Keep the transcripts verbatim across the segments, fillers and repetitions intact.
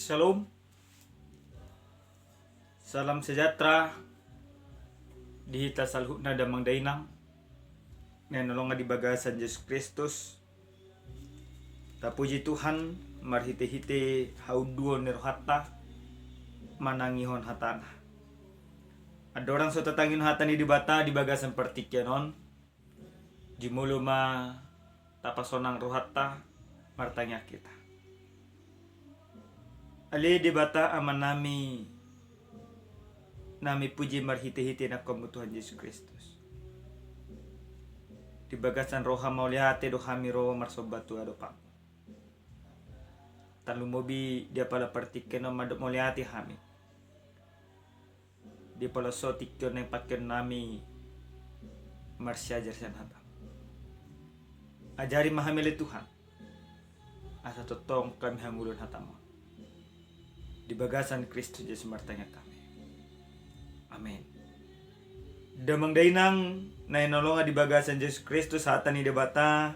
Shalom. Salam sejahtera di hita saluhutna damang dainang na hinaholongan di bagasan Jesus Kristus. Tapuji Tuhan, marhite-hite haunduon ni rohanta manangihon hatana. Andorang so tatangihon hata ni Debata di bagasan partingkian on, jumolo ma tapasonang rohanta, martangiang hita. Ale Debata Amanami, na hami puji marhite-hite nangkaonmu Tuhan Jesus Kristus. Di bagasan roha mauliate do hami ro marsomba tu adopanmu. Tarlumobi di apala partingkian on mandok mauliate hami. Di apala so tingki on naeng pangkeon nami marsiajar sian hatamu. Ajari ma hami ale Tuhan, asa tongtong hami hangoluhon hatamu. Di bagasan Kristus Jesus martangiang hami. Amen. Damang dainang na hinaholongan di bagasan Jesus Kristus, hata ni Debata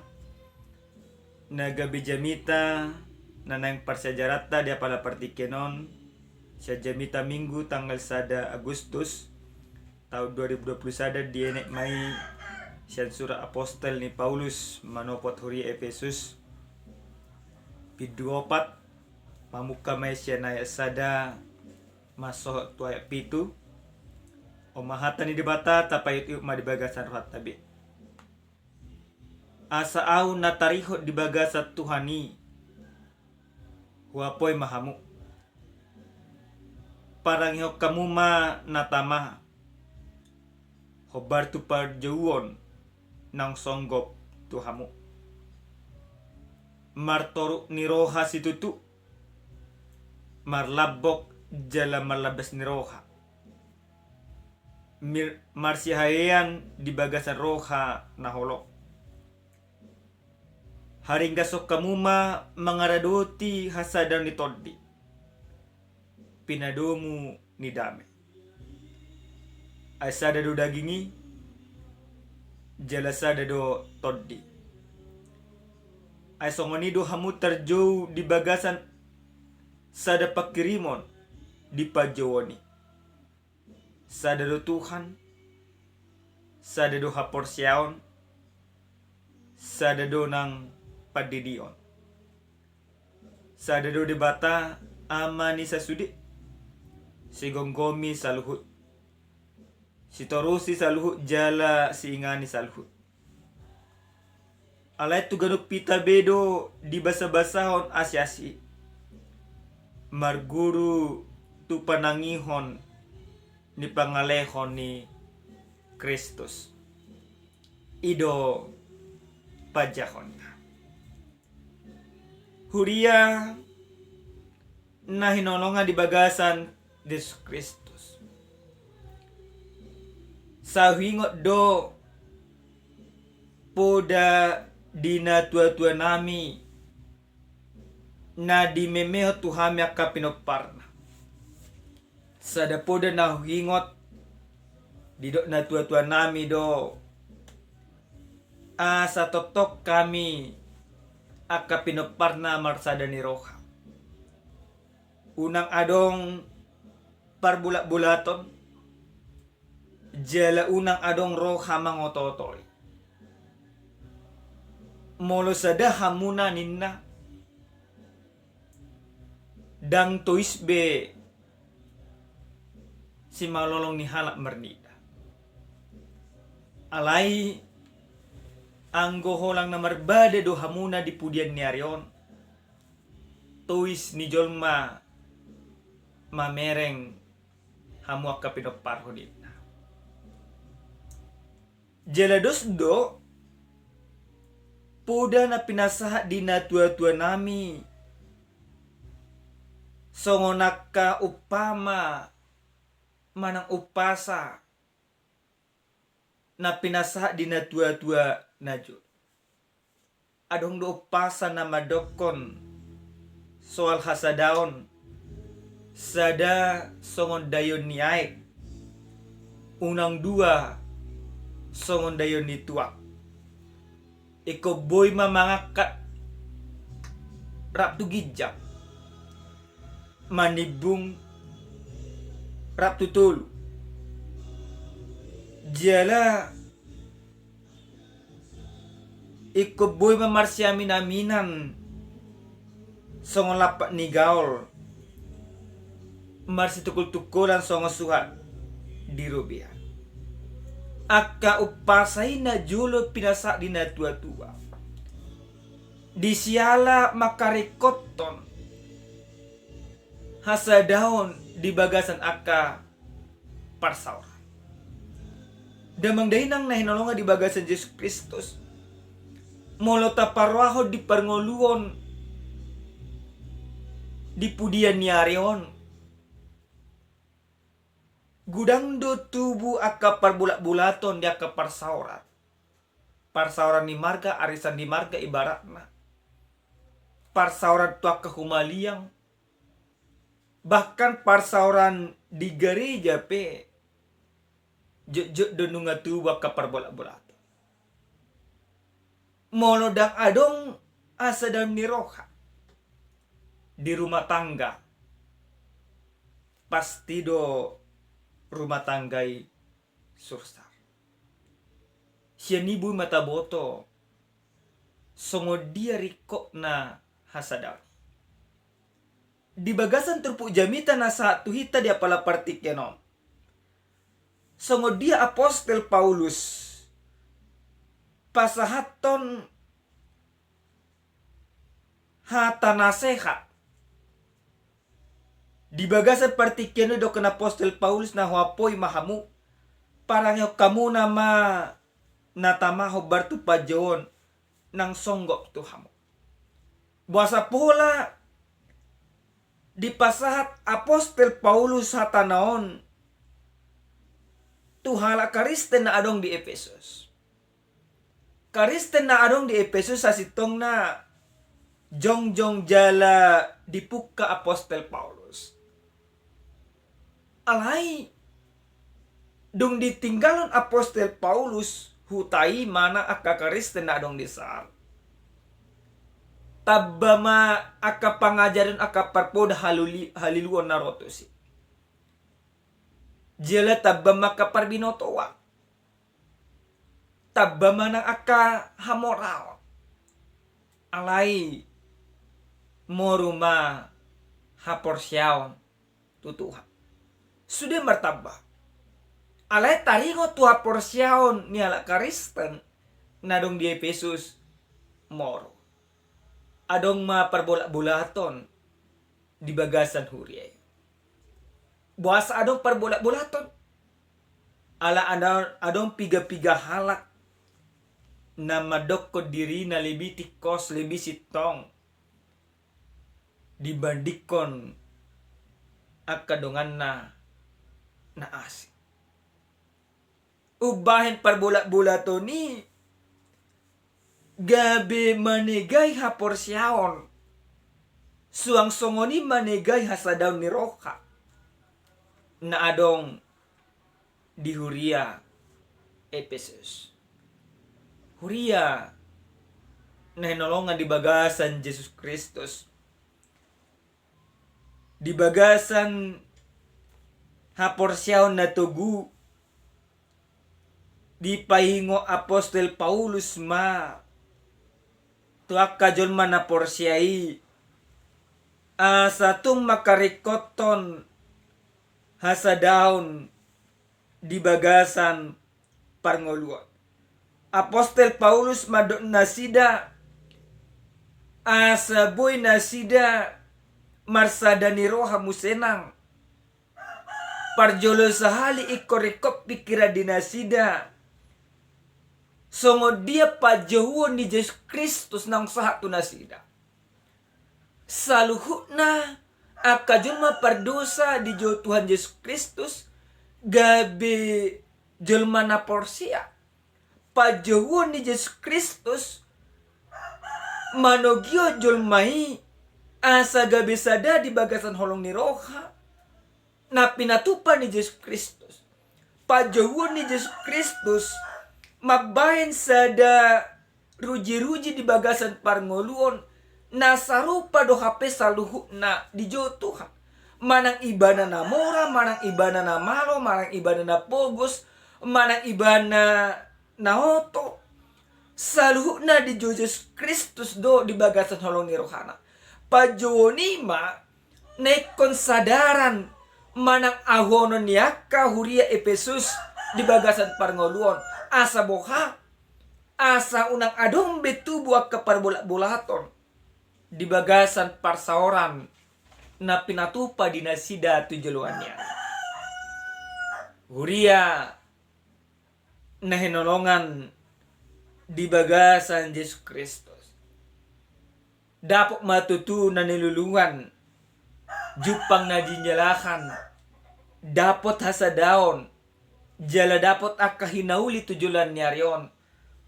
na gabe jamita na naeng parsiajaranta di apala partingkian on, sian jamita Minggu tanggal sada Agustus taon dua ribu dua puluh sada, dienet ma i sian surat apostel ni Paulus manopot huria Epesus, bindu opat, mamungka ma i sian ayat sada mansohot tu ayat pitu. On ma hata ni Debata, tapaihut-ihut ma di bagasan rohanta be. Asa ahu na tarihot di bagasan Tuhan i, huapoi ma hamu. Parangehon hamu ma na tama, hombar tu parjouon naung songgop tu hamu. Martoruk ni roha situtu, marlambok jala marlambas ni roha, mir-, marsihahean di bagasan roha na holong. Haringgashon hamu ma mangaradoti hasadaon ni tondi, pinadomu ni dame. Ai sada do daging i, jala sada do tondi. Ai songon i do hamu tarjou di bagasan sada pangkirimon di panjouon i. Sada do Tuhan, sada do haporseaon, sada do nang pandidion. Sada do Debata, Ama ni sasude, sigomgomi saluhut, sitorusi saluhut jala siingani saluhut. Alai tu ganup hita be do dibasabasahon asi-asi, marguru tu panangihon ni pangalehon ni Kristus. I do panjahonna. Huria na hinaholongan di bagasan Jesus Kristus. Sai huingot do poda di natua-tua nami na dimemehon tu hami angka pinomparna. Sada poda na huingot, didok natua-tua nami do, asa tongtong hami angka pinomparna marsada ni roha. Unang adong parbulat-bulaton, jala unang adong roha mangoto-otoi. Molo sada hamuna ninna, ndang tois be simalolong ni halak marnida. Alai anggo holan na marbada do hamuna di pudian ni ari on, tois ni jolma mamereng hamu angka pinomparhu ninna. Jala dos do poda na pinasahat di natua-tua nami, songon angka umpama manang umpasa na pinasahat di natua-tua na jolo. Adong do umpasa na mandokkon soal hasadaon, sada songon daion ni aek, unang dua songon daion ni tuak. Ingkon boi ma mangangkat rap tu ginjang. manimbung rap tu tolu. Jala ingkon boi ma marsiamin-aminan songon lampak ni gaol, marsitungkol-tungkolan songon suhat di robean. Angka umpasa i najolo pinasahat di natua-tua. Di siala mangkaringkothon hasadaon di bagasan angka parsaoran. Damang dainang na hinaholongan di bagasan Jesus Kristus, molo taparrohahon di parngoluon di pudian ni ari on, godang do tubu angka parbolat-bolaton di angka parsaoran. Parsaoran ni marga, arisan ni marga ibaratna. Parsaoran tu angka humaliang. Bahkan parsaoran di gareja pe jotjot do nunga tubu angka parbolat-bolaton. Molo ndang adong hasadaon ni roha di rumah tangga, pasti do rumah tangga i sursar. Sian i boi ma taboto songon dia ringkotna hasadaon i. Di bagasan turpuk jamita na sahat tu hita di apala partingkian on, songon dia apostel Paulus pasahathon hata nasehat. Di bagasan partingkian on didok apostel Paulus, na huapoi ma hamu, parangehon hamuna ma na tama hombar tu panjouon nang songgop tu hamu. Boasa pola dipasahat apostel Paulus hatana on tu halak Kristen na adong di Epesus. Kristen na adong di Epesus sasintongna jongjong jala dipungka apostel Paulus. Alai dung ditinggalhon apostel Paulus huta i manang angka Kristen na adong di san, tamba ma angka pangajaran, angka parpoda haluli-, haliluon na ro tusi. Jala tamba ma angka parbinotoan, tamba ma nang angka hamoraon. Alai moru ma haporseaon tu Tuhan. Sude martamba. Alai taringot tu haporseaon ni halak Kristen na adong di Epesus, moru. Adong ma parbolat-bolaton di bagasan huria i. Boasa adong parbolat-bolaton? Ala adong, adong piga-piga halak na mandokkon dirina lebih tingkos, lebih sintong dibandingkon angka donganna na asing. Umbahen parbolat-bolaton i gabe manegai haporseaon, suang songon i manegai hasadaon ni roha na adong di huria Epesus. Huria na hinaholongan di bagasan Jesus Kristus, di bagasan haporseaon na togu, dipaingot apostel Paulus ma tu angka jolma na porsea i, asa tung mangkaringkothon hasadaon di bagasan parngoluon. Apostel Paulus mandok nasida, asa boi nasida marsada ni roha muse nang. Parjolo sahali ingkon ringkot pingkiran di nasida songon dia panjouon ni Jesus Kristus naung sahat tu nasida. Saluhutna angka jolma pardosa dijou Tuhan Jesus Kristus gabe jolma na porsea. Panjouon ni Jesus Kristus manogihon jolma i asa gabe sada di bagasan holong ni roha na pinatupa ni Jesus Kristus. Panjouon ni Jesus Kristus mambahen sada ruji-ruji di bagasan parngoluon na sarupa do hape saluhutna dijou Tuhan. manang ibana na mora, manang ibana na malo, manang ibana na pogos, manang ibana na oto, saluhutna di Jesus Kristus do di bagasan holong ni rohana. Panjouon i ma na ingkon sadaran manang ahonon ni angka huria Epesus di bagasan parngoluon, asa boha, asa unang adong be tubu angka parbolatbolaton di bagasan parsaoran na pinatupa di nasida tu joloan ni ari. Huria na hinaholongan di bagasan Jesus Kristus, dapot ma tutu na niluluan, jumpang na jinalahan, dapot hasadaon, jala dapot angka hinauli tu joloan ni ari on,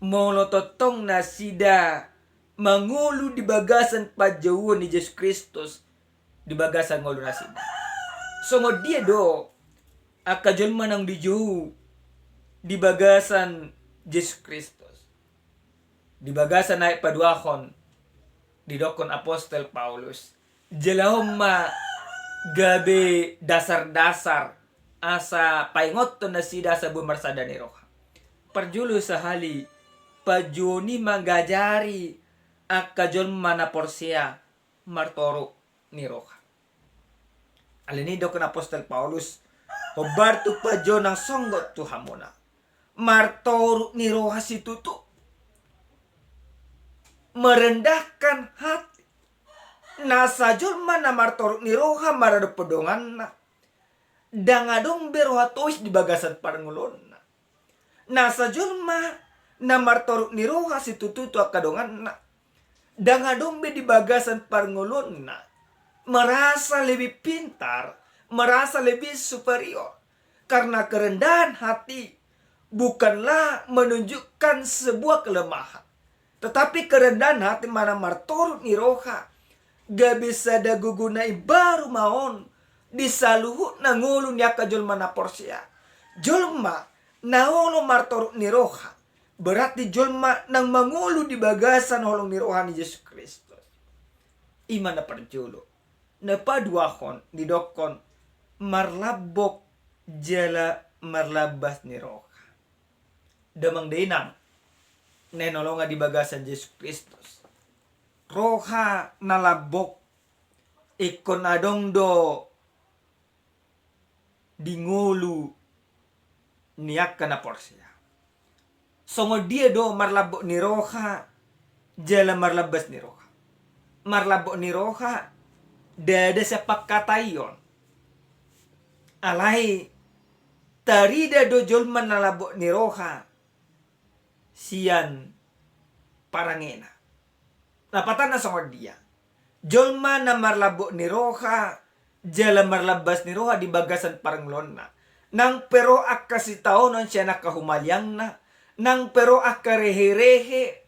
molo tongtong nasida mangolu di bagasan panjouon ni Jesus Kristus di bagasan ngolu nasida. Songon dia do angka jolma naung dijou di bagasan Jesus Kristus? Di bagasan ayat paduahon, didokkon apostel Paulus, jaloon ma gabe dasar-dasar asa paingothon nasida asa boi marsada ni roha. Parjolo sahali, panjouon i mangajari angka jolma na porsea martoruk ni roha. Alani i didokkon apostel Paulus, hombar tu panjouon na songgot tu hamuna, martoruk ni roha situtu, merendahkan hati. Nasa jolma na martoruk ni roha maradophon donganna, ndang adong be roha tois di bagasan parngoluonna. Nasa jolma na martoruk ni roha situtu tu angka donganna, ndang adong be di bagasan parngoluonna merasa lebih pintar, merasa lebih superior. Karena kerendahan hati bukanlah menunjukkan sebuah kelemahan, tetapi kerendahan hati manang martoruk ni roha gabe sada gogo na imbaru ma on di saluhutna ngolu ni angka jolma na porsea. Jolma na olo martoruk ni roha berarti jolma naung mangolu di bagasan holong ni roha ni Jesus Kristus. I ma na parjolo. Na paduahon didokkon marlambok jala marlambas ni roha. Damang dainang na hinaholongan di bagasan Jesus Kristus, roha na lambok ingkon adong do di ngolu ni angka na porsea. Songon dia do marlambok ni roha jala marlambas ni roha? Marlambok ni roha ndada sian pangkataion. Alai tarida do jolma na lambok ni roha sian parangena. Lapatanna songon dia? Jolma na marlambok ni roha jala marlambas ni roha di bagasan parngoluonna, nang pe ro angka sitaonon sian angka humaliangna, nang pe ro angka reherehe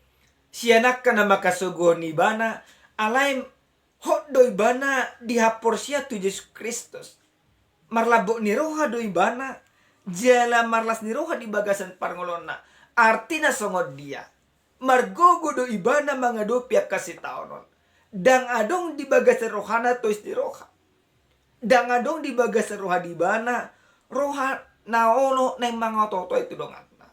sian angka na mangkasogohon ibana, alai hot do ibana dihaporseai tu Jesus Kristus. Marlambok ni roha do ibana jala marlas ni roha di bagasan parngoluonna. Artina songon dia? Margogo do ibana mangadopi angka sitaonon. Ndang adong di bagasan rohana tois ni roha. Ndang adong di bagasan roha ni ibana roha na olo naeng mangaotootoi tu donganna.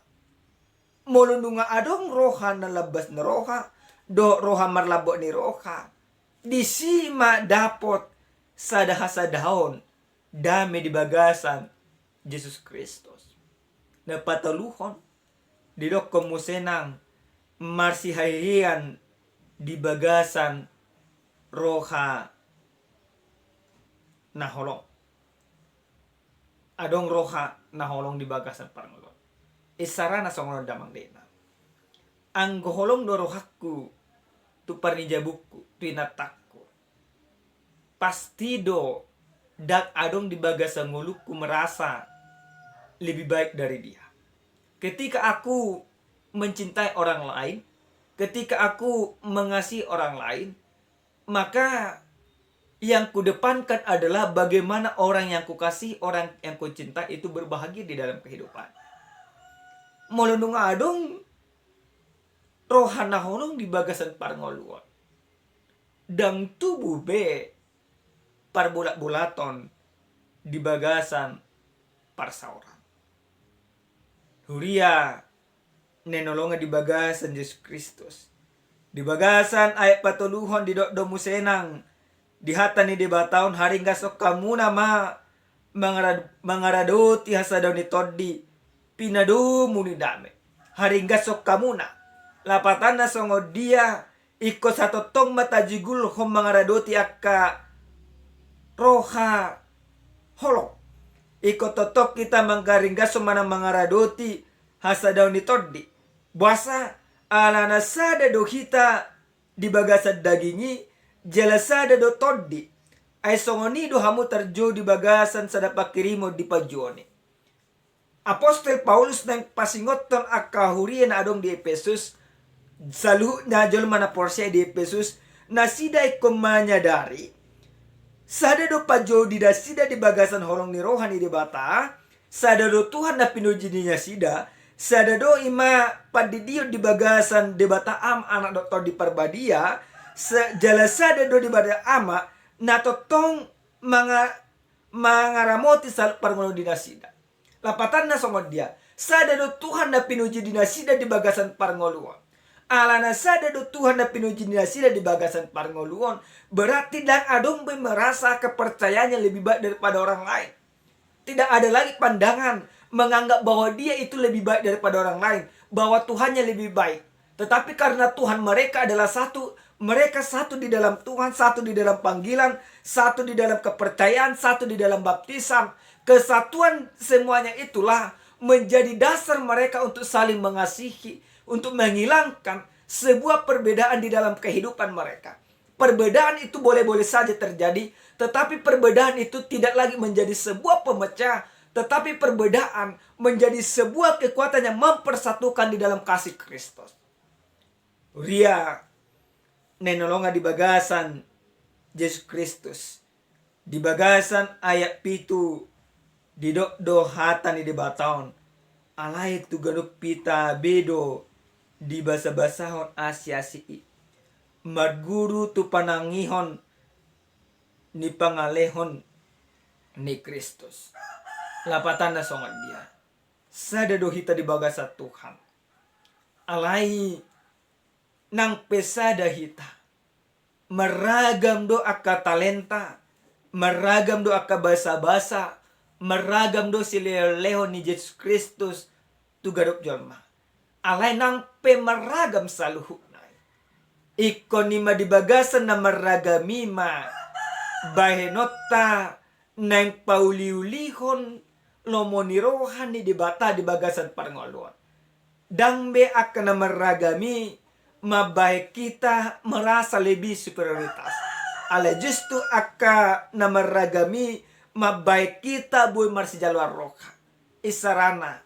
Molo nunga adong roha na lambas ni roha dohot roha marlambok ni roha, disi ma dapot sada hasadaon dame di bagasan Jesus Kristus. Na patoluhon, didokkon muse nang marsihehean di bagasan roha na holong. Adong roha na holong di bagasan parngoluon. Isarana songon on damang dainang. Anggo holong do rohangku tu parnijabungku, tu inantangku, pasti do ndang adong di bagasan ngolungku merasa lebih baik dari dia. Ketika aku mencintai orang lain, ketika aku mengasihi orang lain, maka yang kudepankan adalah bagaimana orang yang kukasihi, orang yang kucintai itu berbahagia di dalam kehidupan. Molo nunga adong roha na holong di bagasan parngoluon, ndang tubu be parbolatbolaton di bagasan parsaoran. Huria na hinaholongan di bagasan Jesus Kristus, di bagasan ayat patoluhon didok do muse nang di hata ni Debata on, haringgason hamuna ma mangara-, mangaradoti hasadaon ni tondi, pinadomu ni dame. Haringgason hamuna. Lapatanna songon dia? Ingkon satongtong ma tajugulhon mangaradoti angka roha holong. Ingkon tongtong hita mangharinggashon manang mangaradoti hasadaon ni tondi. Boasa? Alana sada do hita di bagasan daging i, jala sada do tondi. Ai songon i do hamu tarjou di bagasan sada pangkirimon di panjouon i. Apostel Paulus naeng pasingothon angka huria na adong di Epesus, saluhutna jolma na porsea di Epesus, nasida ingkon manyadari, sada do panjou ni nasida di bagasan holong ni roha ni Debata, sada do Tuhan na pinuji ni nasida, sada do i ma pandidion di bagasan Debata Ama, Anak dohot Tondi Parbadia, sa-, jala sada do Debata Ama na tongtong manga-, mangaramoti saluhut parngoluon ni nasida. Lapatanna songon dia? Sada do Tuhan na pinuji ni nasida di bagasan parngoluon. Alana sada do Tuhan na pinuji ni nasida di bagasan parngoluon, berarti ndang adong be merasa kepercayaannya lebih baik daripada orang lain. Tidak ada lagi pandangan menganggap bahwa dia itu lebih baik daripada orang lain, bahwa Tuhannya lebih baik. Tetapi karena Tuhan mereka adalah satu, mereka satu di dalam Tuhan, satu di dalam panggilan, satu di dalam kepercayaan, satu di dalam baptisan. Kesatuan semuanya itulah menjadi dasar mereka untuk saling mengasihi, untuk menghilangkan sebuah perbedaan di dalam kehidupan mereka. Perbedaan itu boleh-boleh saja terjadi, tetapi perbedaan itu tidak lagi menjadi sebuah pemecah, tetapi perbedaan menjadi sebuah kekuatan yang mempersatukan di dalam kasih Kristus. Huria na hinaholongan di bagasan Jesus Kristus, di bagasan ayat pitu, didok do hata ni Debata on, alai tu ganup hita be do dibasabasahon asiasi i, marguru tu panangihon ni pangalehon ni Kristus. Lapatanna songon dia? Sada do hita di bagasan Tuhan. Alai nang pe sada hita, marragam do angka talenta, marragam do angka basabasa, marragam do silehonlehon ni Jesus Kristus tu ganup jolma. Alai nang pe marragam saluhutna i, ingkon i ma di bagasan na marragam i ma bahenonta naeng pauliulihon lomo ni roha ni Debata di bagasan parngoluon. Ndang be angka na marragam i mambahen hita merasa lebih superioritas. Alai justru angka na marragam i mambahen hita boi marsijaloan roha. Isarana,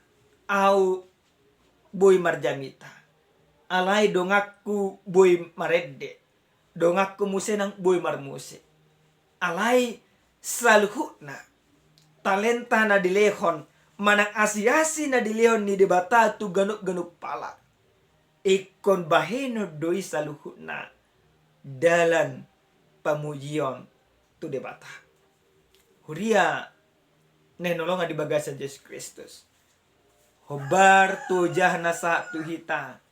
au boi marjamita. Alai donganku boi marende. Donganku muse nang boi marmuse. Alai saluhutna talenta na dilehon manang asiasi na dilehon ni Debata tu ganup-ganup halak, ingkon bahenon do i saluhutna dalan pamujion tu Debata. Huria na hinaholongan di bagasan Jesus Kristus. Hombar tu ojahan na sahat tu hita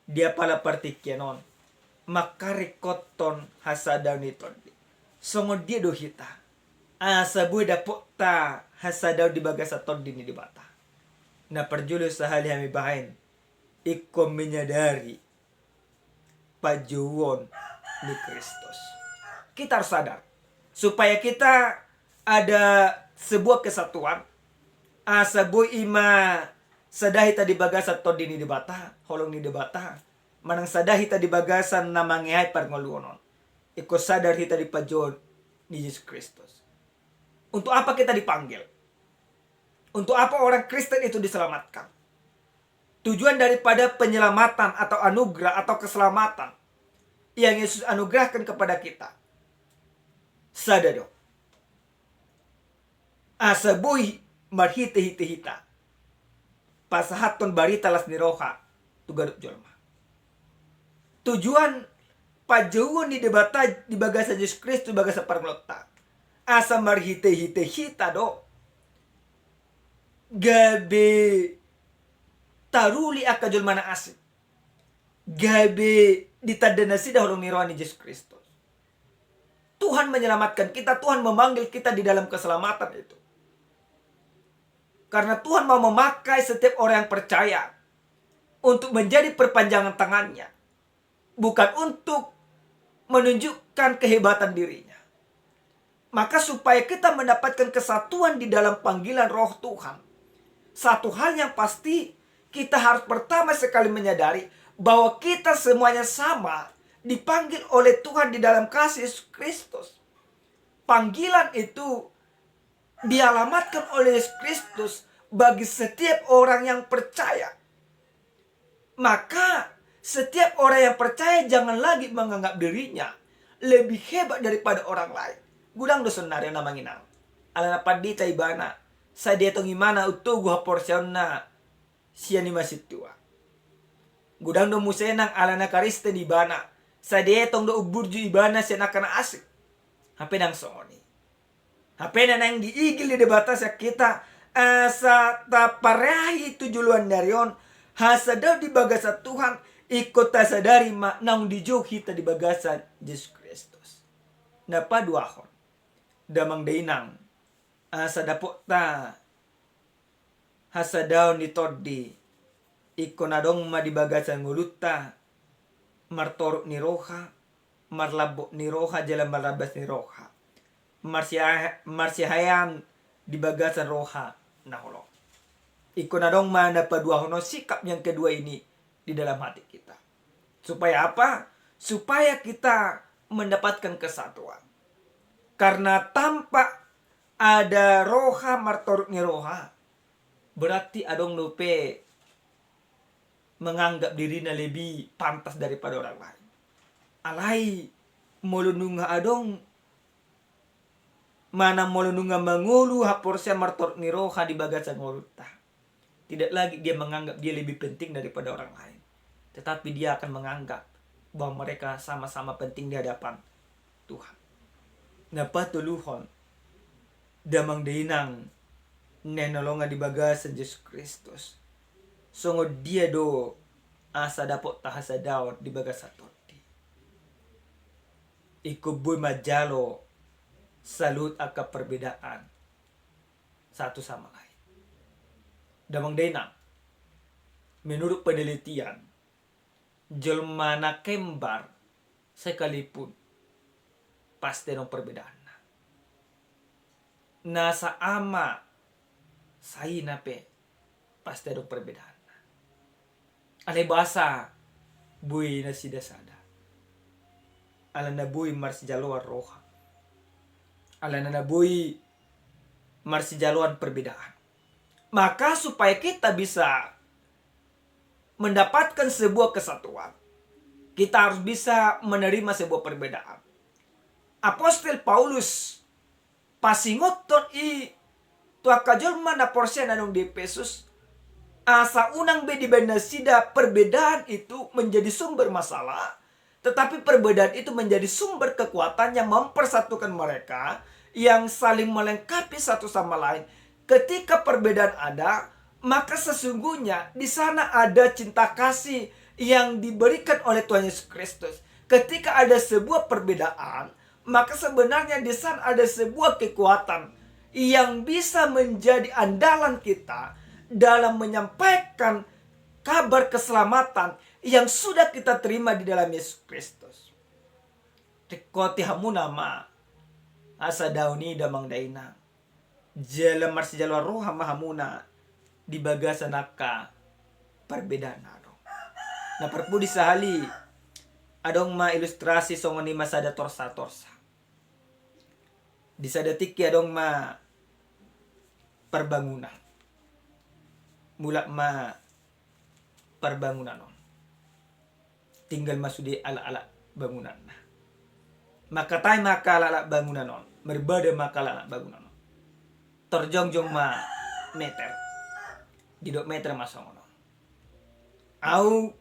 di apala partingkian on, mangkaringkothon hasadaon ni tondi. Songon dia do hita asa boi dapotta hasadaon di bagasan tondi ni Debata? Na parjolo sahali hami bahen, ingkon menyadari panjouon ni Kristus. Kita harus sadar supaya kita ada sebuah kesatuan, asa boi i ma sada hita di bagasan tondi ni Debata, holong ni Debata, manang sada hita di bagasan na mangehehon parngoluon on. Ingkon sadar hita di panjouon ni Jesus Kristus. Untuk apa kita dipanggil? Untuk apa orang Kristen itu diselamatkan? Tujuan daripada penyelamatan atau anugerah atau keselamatan yang Yesus anugerahkan kepada kita, sada do, asa boi marhitehite hita pasahathon barita las ni roha tu ganup jolma. Tujuan panjouon ni Debata di bagasan Jesus Kristus, bagasan parngoluonta, asa marhitehite hita do gabe taruli angka jolma na asing, gabe ditanda nasida holong ni roha ni Jesus Kristus. Tuhan menyelamatkan kita, Tuhan memanggil kita di dalam keselamatan itu. Karena Tuhan mau memakai setiap orang yang percaya untuk menjadi perpanjangan tangannya, bukan untuk menunjukkan kehebatan dirinya. Maka supaya kita mendapatkan kesatuan di dalam panggilan Roh Tuhan, satu hal yang pasti, kita harus pertama sekali menyadari bahwa kita semuanya sama dipanggil oleh Tuhan di dalam kasih Yesus Kristus. Panggilan itu dialamatkan oleh Yesus Kristus bagi setiap orang yang percaya. Maka setiap orang yang percaya jangan lagi menganggap dirinya lebih hebat daripada orang lain. Godang do sonari, amang inang, ala na pandita ibana, sai dietong ibana umtogu haporseaonna sian i ma sintua. Godang do muse nang ala na Kristen ibana, sai dietong do umburju ibana sian angka na asing. Hape ndang songon i. Hape na naeng diigil ni Debata sian hita, asa tapareahi tu joloan ni ari on hasadaon di bagasan Tuhan, ingkon tasadari ma naung dijou hita di bagasan Jesus Kristus. Na paduahon, damang dainang, asa dapotta hasadaon ni tondi, ingkon adong ma di bagasan ngolunta martorop ni roha, marlambok ni roha jala marlambas ni roha, marsiha-, marsihaean di bagasan roha na holong. Ingkon adong ma na paduahon on, sikap yang kedua ini di dalam hati kita. Supaya apa? Supaya kita mendapatkan kesatuan. Karena tanpa ada roha martorop ni roha, berarti adong dope menganggap dirina lebih pantas daripada orang lain. Alai molo nunga adong, manang molo nunga mangolu haporseaon martorop ni roha di bagasan ngolunta, tidak lagi dia menganggap dia lebih penting daripada orang lain, tetapi dia akan menganggap bahwa mereka sama-sama penting di hadapan Tuhan. Na patoluhon, damang dainang na hinaholongan di bagasan Jesus Kristus, songon dia do asa dapotta hasadaon di bagasan tondi? Ingkon boi manjalo saluhut angka perbedaan satu sama lain. Damang dainang, menurut penelitian, jolma na kembar sekalipun pasti adong perbedaanna. Na saama saina pe pasti adong perbedaanna. Alai boasa boi nasida sada? Alana boi marsijaloan roha. Alana boi marsijaloan perbedaan. Maka supaya kita bisa mendapatkan sebuah kesatuan, kita harus bisa menerima sebuah perbedaan. Apostel Paulus pasingothon i tu angka jolma na porsea na adong di Epesus, asa unang be dibaen nasida perbedaan itu menjadi sumber masalah, tetapi perbedaan itu menjadi sumber kekuatan yang mempersatukan mereka, yang saling melengkapi satu sama lain. Ketika perbedaan ada, maka sesungguhnya di sana ada cinta kasih yang diberikan oleh Tuhan Yesus Kristus. Ketika ada sebuah perbedaan, maka sebenarnya di sana ada sebuah kekuatan yang bisa menjadi andalan kita dalam menyampaikan kabar keselamatan yang sudah kita terima di dalam Yesus Kristus. Ringkoti hamuna ma hasadaon i, damang dainang. Jala marsijaloan roha ma hamuna di bagasan angka perbedaan na adong. Na parpudi sahali, adong ma ilustrasi songon i ma sada torsa-torsa. Di sada tingki adong ma parbangunan. Mulak ma parbangunan on. Tinggal ma sude alat-alat bangunanna. Mangkatai ma angka alat-alat bangunan on, marbada ma angka alat-alat bangunan on. Tarjongjong ma meter. Didok meter ma songon on: Au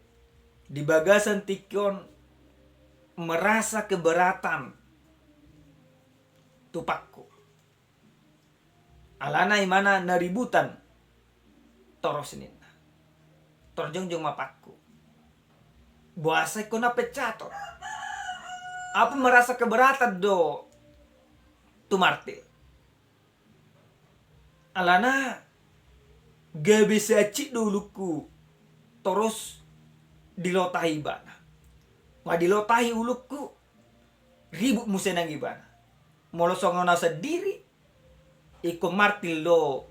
di bagasan tingki on merasa keberatan tupakku. Alana imana na ributan toros ninna. Tor jongjong ma pangku. Boasa ingkon na peccaton? Au pe merasa keberatan do tu Martil. Alana gabe sancit do ulungku toros dilotahi ibana. Nga dilotahi ulungku, ribut muse nang ibana. Molo songon au sandiri, ingkon Martil do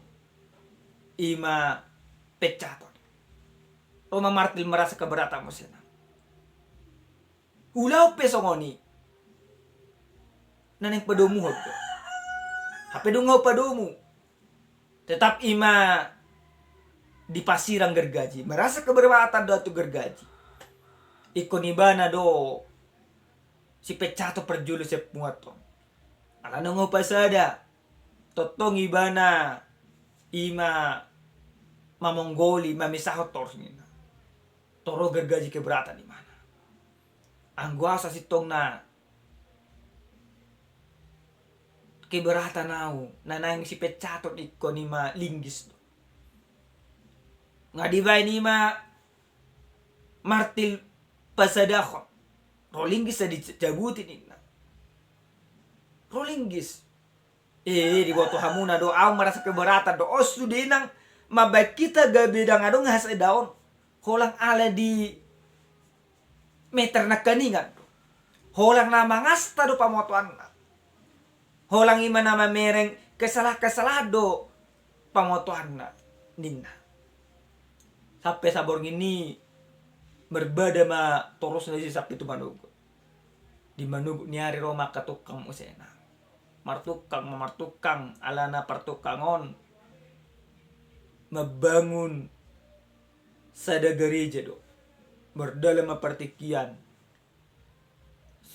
ima peccaton. Ro ma Martil merasa keberatan muse nang. Ulaon pe songon i. Na naeng padomuhon do. Hape dung au padomu, tetap ima dipasirang gergaji. Merasa keberatan do tu gergaji. Ingkon ibana do sipeccaton parjolo sian punguan on. Alana nga pasada. Tongtong ibana ima mamonggoli, mamisahon toros ninna. Tor ro gergaji keberatan imana. Anggo au sasintongna keberatan au, na naeng sipeccaton ingkon ima linggis do. Nga dibaen ima Martil pasadahon. Ro linggis sa dicabuti ninna. Ro linggis. Eh, diboto hamuna do, au merasa keberatan do. On sude nang mambaen hita gabe ndang adong hasadaon. Holan ala di meter nangkiningan do. Holan na mangasta do pamotoanna. Holan ima na mamereng kesalahan-kesalahan do pamotoanna ninna. Sampe saborngin i marbada ma torosna disi sampe tu manogot. Di manogot ni ari ro ma angka tungkang muse nang. Martungkang ma martungkang, alana partungkang on mambangun sada gareja do. Mardalan ma partingkian.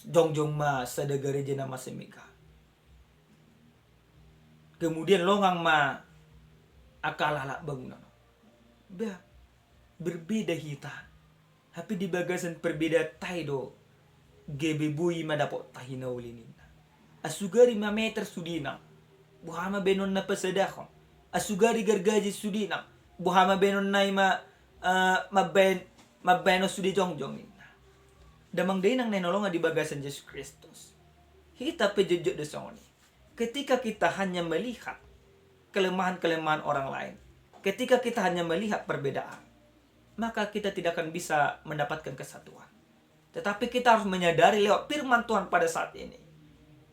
Jongjong ma sada gareja na masa mega. Kemudian longang ma angka alat bangunan. Bah, berbeda hita. Hape di bagasan perbedaanta i do gabe boi ma dapotta hinauli ninna. Asugari ma meter sude nang, boha ma baenonna pasadahon. Asugari gargaji sude nang, boha ma baenonna ima, eh, mambaen, mambaenon sude jongjong ninna. Damang dainang na hinaholongan di bagasan Jesus Kristus, hita pe jotjot do songon i. Ketika kita hanya melihat kelemahan-kelemahan orang lain, ketika kita hanya melihat perbedaan, maka kita tidak akan bisa mendapatkan kesatuan. Tetapi kita harus menyadari lewat firman Tuhan pada saat ini,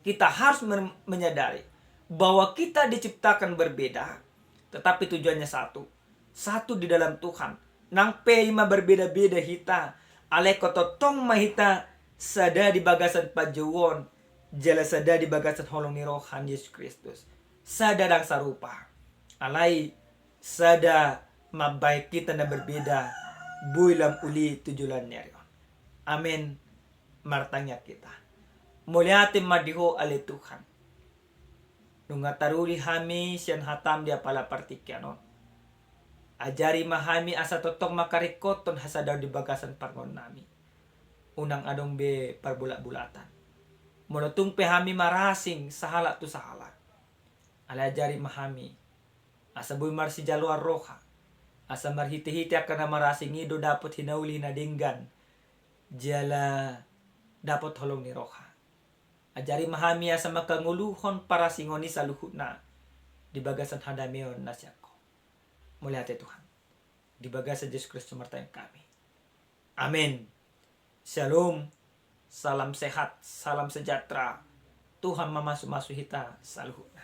kita harus men-, menyadari bahwa kita diciptakan berbeda, tetapi tujuannya satu, satu di dalam Tuhan. Nang pe ima berbeda-beda hita, alai ingkon tongtong ma hita sada di bagasan panjouon, jala sada di bagasan holong ni roha ni Jesus Kristus. Sada ndang sarupa, alai sada mambaen hita na berbeda, boi lam uli tu joloan ni ari on. Amen. Martangiang hita. Mauliate ma di Ho ale Tuhan. Nunga taruli hami sian hataM di apala partingkian on. Ajari ma hami asa tongtong mangkaringkothon hasadaon di bagasan parngoluonnami. Unang adong be parbulatbulatan. Molo tung pe hami marasing sahalak tu sahalak, alai ajari ma hami asa boi marsijaloan roha, asa marhitehite angka na marasing i do dapot hinauli na denggan, jala dapot holong ni roha. Ajari ma hami asa mangkangoluhon parasingon i saluhutna di bagasan hadameon na sian Ho. Mauliate Tuhan. Di bagasan Jesus Kristus martangiang hami. Amen. Shalom. Salam sehat, salam sejahtera. Tuhan mamasumasu hita saluhutna.